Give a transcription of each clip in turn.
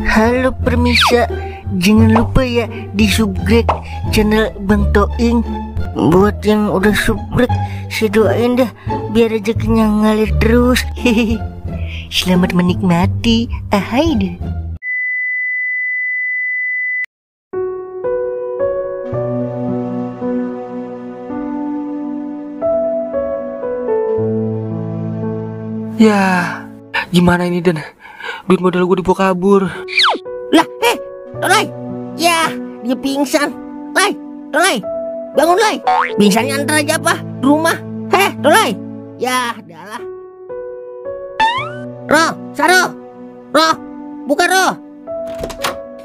Halo permisa, jangan lupa ya di subscribe channel Bang Toing. Buat yang udah subscribe, saya doain dah biar rezekinya ngalir terus. Hehehe. Selamat menikmati. Ahai deh. Ya, gimana ini Dan? Duit modal gue dibawa kabur. Lah, Tolai. Ya, dia pingsan. Tolai. Bangun, Lai. Pingsannya antar aja apa? Di rumah. Tolai. Ya, adalah. Saro. Buka Roh.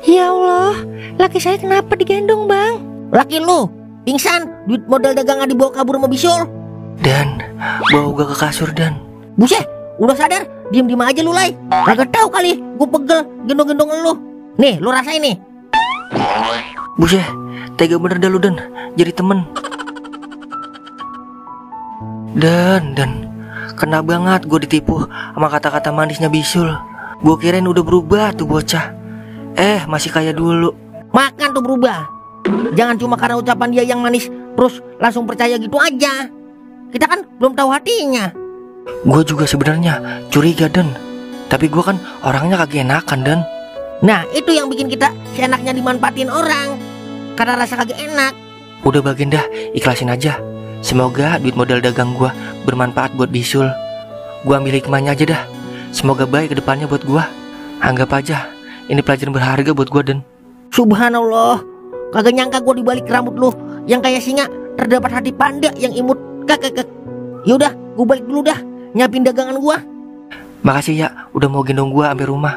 Ya Allah, laki saya kenapa digendong, Bang? Laki lu pingsan, duit modal dagangan dibawa kabur sama bisul. Dan bawa gue ke kasur Dan. Buset, udah sadar? Diem aja lu, Lai. Kagak tahu kali, gue pegel gendong lu. Nih, lu rasain nih. Buset, tega bener dah lu Dan, jadi temen. Dan kena banget gue ditipu sama kata-kata manisnya bisul. Gue kirain udah berubah tuh bocah. Masih kayak dulu. Makan tuh berubah. Jangan cuma karena ucapan dia yang manis terus langsung percaya gitu aja. Kita kan belum tahu hatinya. Gue juga sebenarnya curiga Dan, tapi gue kan orangnya kagak enakan Dan. Nah itu yang bikin kita seenaknya dimanfaatin orang karena rasa kagak enak. Udah bagian dah, ikhlasin aja. Semoga duit modal dagang gue bermanfaat buat bisul. Gue ambil hikmahnya aja dah. Semoga baik ke depannya buat gue. Anggap aja ini pelajaran berharga buat gue Dan. Subhanallah, kagak nyangka gue dibalik rambut lu yang kayak singa terdapat hati panda yang imut. Yaudah, gue balik dulu dah, nyiapin dagangan gue. Makasih ya, udah mau gendong gue sampai rumah.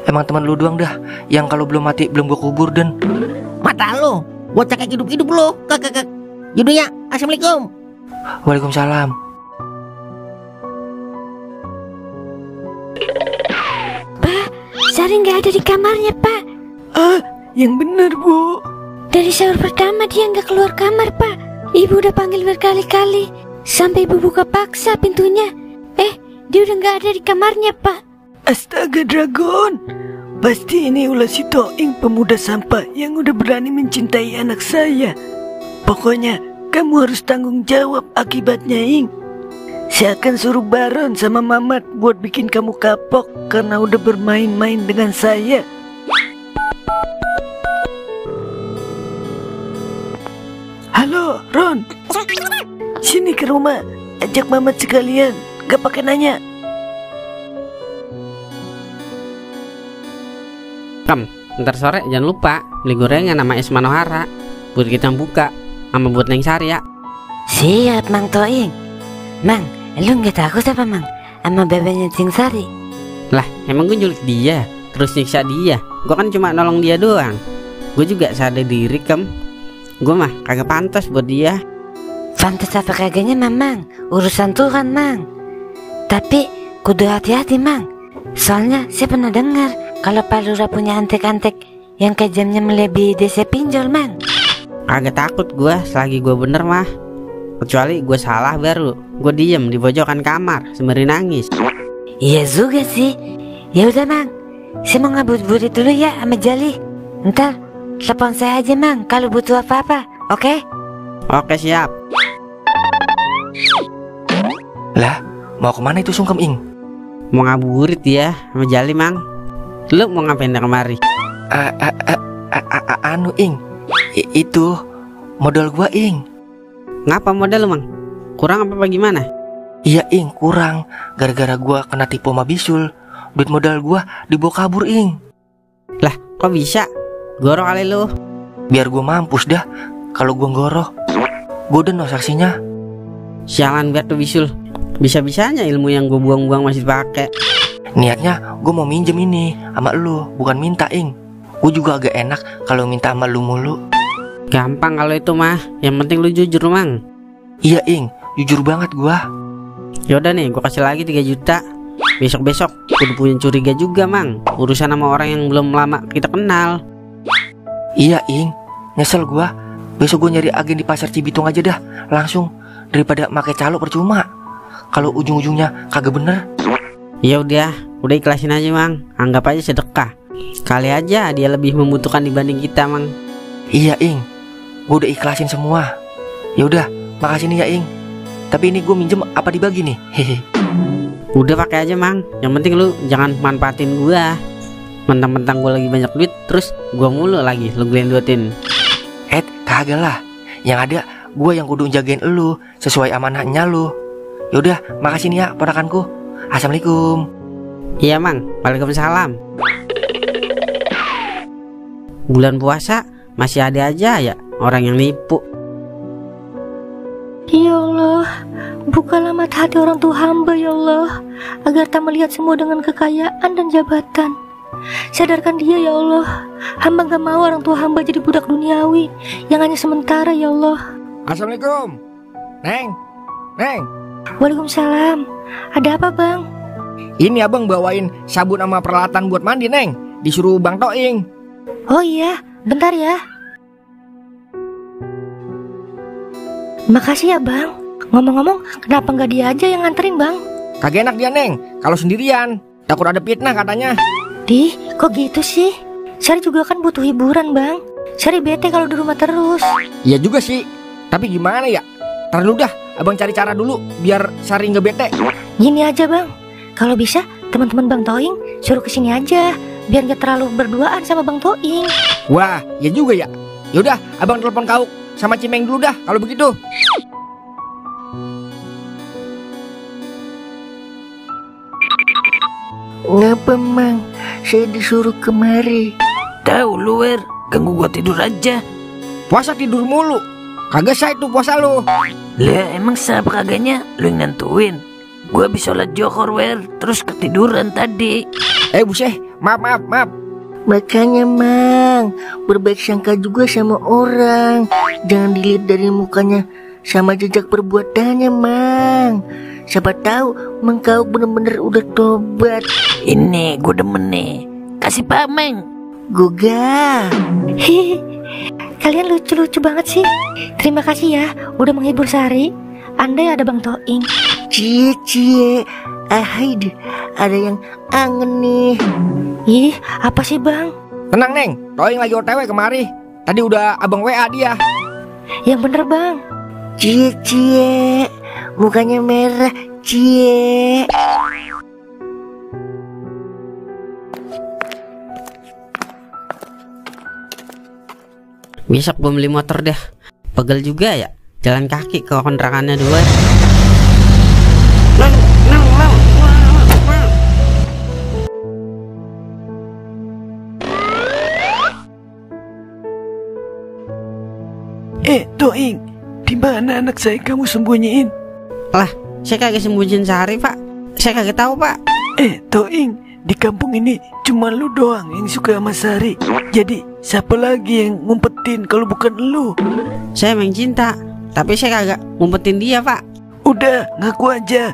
Emang teman lu doang dah yang kalau belum mati belum gue kubur Dan. Mata lu, gue cakek hidup lu. Yaudah ya, assalamualaikum. Waalaikumsalam. Pak, Sari nggak ada di kamarnya, Pak. Yang bener Bu. Dari sahur pertama dia nggak keluar kamar, Pak. Ibu udah panggil berkali-kali sampai ibu buka paksa pintunya. Dia udah nggak ada di kamarnya, Pak. Astaga Dragon, pasti ini ulah si Toing pemuda sampah yang udah berani mencintai anak saya. Pokoknya kamu harus tanggung jawab akibatnya, Ing. Saya akan suruh Baron sama Mamat buat bikin kamu kapok karena udah bermain-main dengan saya. Halo Ron, sini ke rumah, ajak Mamat sekalian, gak pakai nanya. Ntar sore jangan lupa beli gorengan sama es Manohara buat kita buka sama buat Neng Sari ya. Siap, Mang Toing. Mang, lu nggak takut apa, Mang? Sama bebeknya Cing Sari? Lah, emang gue nyulik dia terus nyiksa dia? Gue kan cuma nolong dia doang. Gue juga sadar diri, gue mah kagak pantas buat dia. Pantas apa kagaknya, Mang? Urusan Tuhan, Mang. Tapi kudu hati-hati, Mang. Soalnya saya pernah dengar kalau Pak Lurah punya antek-antek yang kejamnya melebihi DC pinjol, Mang. Kagak takut gue selagi gue bener mah. Kecuali gue salah baru gue diem di pojokan kamar sembari nangis. Iya juga sih. Ya udah, Mang. Saya mau ngabuburit dulu ya sama Jali. Ntar telepon saya aja, Mang, kalau butuh apa-apa. Oke? Oke, siap. Lah, mau kemana itu sungkem Ing? Mau ngabuburit ya sama Jali, Mang. Lu mau ngapain kemari? Anu Ing, itu modal gua Ing. Ngapa modal lu, Mang? Kurang apa gimana? Iya Ing, kurang. Gara-gara gua kena tipu sama bisul, duit modal gua dibawa kabur Ing. Lah, kok bisa? Goro kali lu. Biar gua mampus dah kalau gua ngoroh. Gua udah no saksinya. Sialan biar tuh bisul. Bisa-bisanya ilmu yang gue buang-buang masih dipakai. Niatnya gue mau minjem ini sama lu, bukan minta Ing. Gue juga agak enak kalau minta sama lu mulu. Gampang kalau itu mah, yang penting lu jujur, Mang. Iya Ing, jujur banget gua. Yaudah nih, gue kasih lagi 3 juta. Besok-besok udah punya curiga juga, Mang. Urusan sama orang yang belum lama kita kenal. Iya Ing, nyesel gua. Besok gue nyari agen di pasar Cibitung aja dah, langsung, daripada make calo percuma. Kalau ujung-ujungnya kagak bener. Ya udah ikhlasin aja, Mang. Anggap aja sedekah. Kali aja dia lebih membutuhkan dibanding kita, Mang. Iya, Ing. Gue udah ikhlasin semua. Ya udah, makasih nih ya, Ing. Tapi ini gue minjem apa dibagi nih? Hehe. Udah pakai aja, Mang. Yang penting lu jangan manfaatin gua. Mentang-mentang gua lagi banyak duit, terus gua mulu lagi lu gelendotin. Kagak lah. Yang ada gue yang kudu jagain lu sesuai amanahnya lu. Yaudah, makasih nih ya ponakanku. Assalamualaikum. Iya, Mang. Waalaikumsalam. Bulan puasa masih ada aja ya orang yang nipu. Ya Allah, bukalah mata hati orang tua hamba ya Allah, agar tak melihat semua dengan kekayaan dan jabatan. Sadarkan dia ya Allah, hamba gak mau orang tua hamba jadi budak duniawi yang hanya sementara ya Allah. Assalamualaikum. Neng. Waalaikumsalam. Ada apa bang? Ini abang bawain sabun sama peralatan buat mandi, Neng. Disuruh Bang Toing. Oh iya, bentar ya. Makasih ya bang. Ngomong-ngomong, kenapa nggak dia aja yang nganterin bang? Kagak enak dia, Neng, kalau sendirian. Takut ada fitnah katanya. Dih, kok gitu sih? Sari juga kan butuh hiburan bang. Sari bete kalau di rumah terus. Iya juga sih. Tapi gimana ya? Ntar dulu dah, abang cari cara dulu biar Sari nggak bete. Gini aja bang, kalau bisa teman-teman Bang Toing suruh kesini aja, biar nggak terlalu berduaan sama Bang Toing. Wah, ya juga ya. Yaudah, abang telepon Kauk sama Cimeng dulu dah kalau begitu. Ngapa mang? Saya disuruh kemari. Tahu lu, Wer, ganggu gua tidur aja. Puasa tidur mulu. Kagak sah itu puasa lu. Lah emang sah apa kagaknya lu yang nentuin. Gua habis sholat Johor, Wer, terus ketiduran tadi. Buseh, maaf. Makanya mang, berbaik sangka juga sama orang. Jangan dilihat dari mukanya sama jejak perbuatannya mang. Siapa tahu Mang Kauk bener-bener udah tobat. Ini gue demen nih. Kasih pameng. Goga. Hihi, kalian lucu-lucu banget sih. Terima kasih ya udah menghibur Sari. Andai ada Bang Toing. Cie. Ahid, ada yang angen nih. Ih, apa sih bang? Tenang, Neng, Toing lagi OTW kemari. Tadi udah abang WA dia. Yang bener bang. Cie, mukanya merah, cie. Besok gue beli motor deh. Pegel juga ya, jalan kaki ke kontrakannya dua. Toing, di mana anak saya kamu sembunyiin? Lah, saya kagak sembunyiin Sari, Pak. Saya kagak tahu, Pak. Toing, di kampung ini cuma lu doang yang suka sama Sari. Jadi siapa lagi yang ngumpetin kalau bukan lu? Saya emang cinta, tapi saya kagak ngumpetin dia, Pak. Udah, ngaku aja.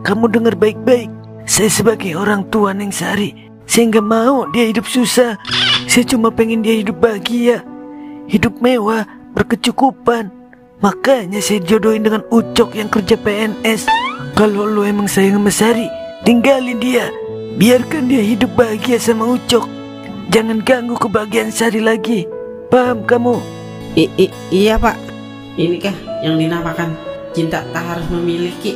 Kamu dengar baik-baik. Saya sebagai orang tua Neng Sari, saya nggak mau dia hidup susah. Saya cuma pengen dia hidup bahagia, hidup mewah, berkecukupan. Makanya saya jodohin dengan Ucok yang kerja PNS. Kalau lu emang sayang sama Sari, tinggalin dia. Biarkan dia hidup bahagia sama Ucok. Jangan ganggu kebahagiaan Sari lagi. Paham kamu? Iya, Pak. Inikah yang dinamakan cinta tak harus memiliki?